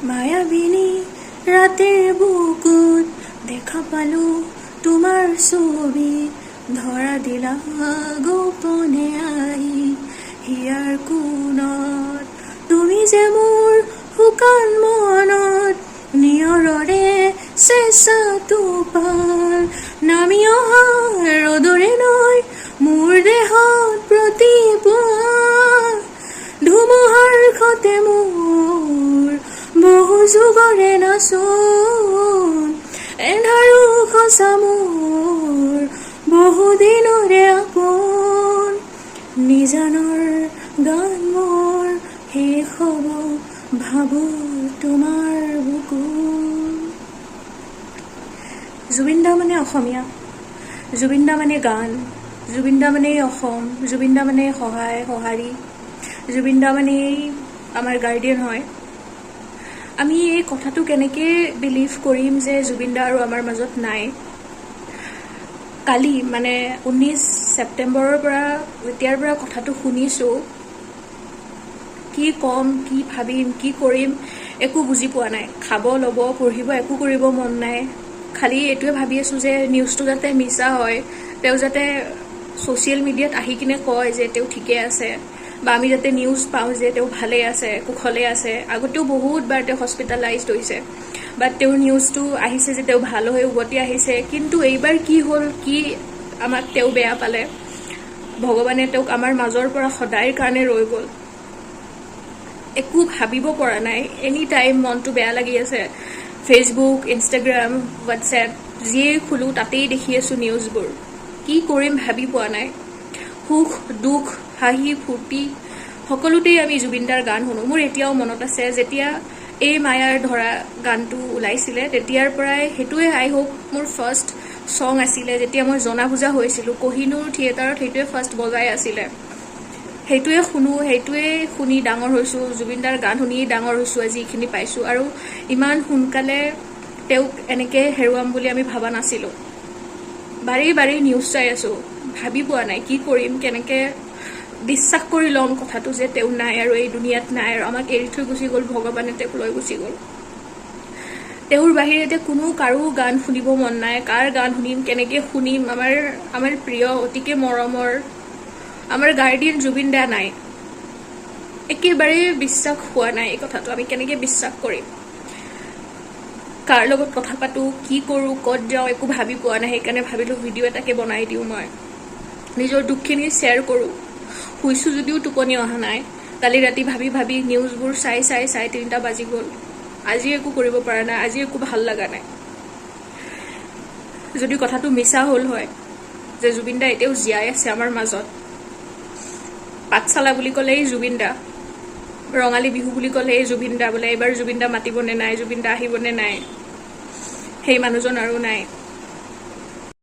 মায়াবিনী ৰাতিৰ বুকুত দেখা পালো তোমাৰ ছবি, ধৰা দিলা গোপনে আহি হিয়াৰ কোণত। তুমি যে মোৰ শুকান মনত নিয়ৰৰে চেঁচা টোপাল, নামি অহা ৰ'দৰে নৈ মোৰ দেহত প্ৰতিপুৱা। ধুমুহাৰ সতে মোৰ বহু যুগৰে নাচোন, এন্ধাৰো সঁচা মোৰ বহুদিনৰে আপোন। নিজানৰ গান মোৰ শেষ হ'ব ভাবো তোমাৰ বুকুত। জুবিন দা মানে অসমীয়া, জুবিন দা মানে গান, জুবিন দা মানেই অসম, জুবিন দা মানে সহায় সঁহাৰি, জুবিন দা মানেই আমাৰ গাৰ্ডিয়ান হয়। আমি এই কথাটো কেনেকৈ বিলিভ কৰিম যে জুবিন দা আৰু আমাৰ মাজত নাই? কালি মানে 19 ছেপ্টেম্বৰৰ পৰা যেতিয়াৰ পৰা কথাটো শুনিছোঁ, কি ক'ম, কি ভাবিম, কি কৰিম একো বুজি পোৱা নাই। খাব, ল'ব, পঢ়িব একো কৰিব মন নাই। খালি এইটোৱে ভাবি আছোঁ যে নিউজটো যাতে মিছা হয়, তেওঁ যাতে ছ'চিয়েল মিডিয়াত আহি কিনে কয় যে তেওঁ ঠিকে আছে, বা আমি যাতে নিউজ পাওঁ যে তেওঁ ভালে আছে, কুশলে আছে। আগতেও বহুতবাৰ তেওঁ হস্পিটেলাইজড হৈছে, বাট তেওঁৰ নিউজটো আহিছে যে তেওঁ ভাল হৈ উভতি আহিছে। কিন্তু এইবাৰ কি হ'ল, কি আমাক তেওঁ বেয়া পালে, ভগৱানে তেওঁক আমাৰ মাজৰ পৰা সদায়ৰ কাৰণে লৈ গ'ল। একো ভাবিব পৰা নাই। এনি টাইম মনটো বেয়া লাগি আছে। ফেচবুক, ইনষ্টাগ্ৰাম, হোৱাটছএপ যিয়েই খোলোঁ, তাতেই দেখি আছোঁ নিউজবোৰ। কি কৰিম ভাবি পোৱা নাই। সুখ দুখ, হাঁহি ফূৰ্তি সকলোতেই আমি জুবিনদাৰ গান শুনো। মোৰ এতিয়াও মনত আছে, যেতিয়া এই মায়াৰ ধৰা গানটো ওলাইছিলে, তেতিয়াৰ পৰাই সেইটোৱে আই হোপ মোৰ ফাৰ্ষ্ট ছং আছিলে। যেতিয়া মই জনা বুজা হৈছিলোঁ, কহিনুৰ থিয়েটাৰত সেইটোৱে ফাৰ্ষ্ট বজাই আছিলে। সেইটোৱে শুনো, সেইটোৱে শুনি ডাঙৰ হৈছোঁ। জুবিনদাৰ গান শুনিয়েই ডাঙৰ হৈছোঁ, আজি এইখিনি পাইছোঁ। আৰু ইমান সোনকালে তেওঁক এনেকৈ হেৰুৱাম বুলি আমি ভবা নাছিলোঁ। বাৰে বাৰে নিউজ চাই আছোঁ, ভাবি পোৱা নাই কি কৰিম, কেনেকৈ বিশ্বাস কৰি ল'ম কথাটো যে তেওঁ নাই আৰু এই দুনিয়াত নাই আৰু আমাক এৰি থৈ গুচি গ'ল, ভগৱানে তেওঁক লৈ গুচি গ'ল। তেওঁৰ বাহিৰে এতিয়া কোনো কাৰো গান শুনিব মন নাই। কাৰ গান শুনিম, কেনেকৈ শুনিম? আমাৰ প্ৰিয়, অতিকে মৰমৰ আমাৰ গাৰ্ডিয়ান জুবিন দা নাই। একেবাৰে বিশ্বাস হোৱা নাই এই কথাটো। আমি কেনেকৈ বিশ্বাস কৰিম? কাৰ লগত কথা পাতোঁ, কি কৰোঁ, ক'ত যাওঁ, একো ভাবি পোৱা নাই। সেইকাৰণে ভাবিলোঁ ভিডিঅ' এটাকে বনাই দিওঁ, মই নিজৰ দুখখিনি শ্বেয়াৰ কৰোঁ। শুইছোঁ যদিও টোপনি অহা নাই। কালি ৰাতি ভাবি ভাবি, নিউজবোৰ চাই চাই চাই 3টা বাজি গ'ল। আজি একো কৰিব পৰা নাই, আজি একো ভাল লগা নাই। যদি কথাটো মিছা হ'ল হয় যে জুবিন দা এতিয়াও জীয়াই আছে আমাৰ মাজত, পাঠশালা বুলি ক'লেই জুবিন দা, ৰঙালী বিহু বুলি ক'লেই জুবিন দা, বোলে এইবাৰ জুবিন দা মাতিবনে নাই, জুবিন দা আহিবনে নাই, সেই মানুহজন আৰু নাই।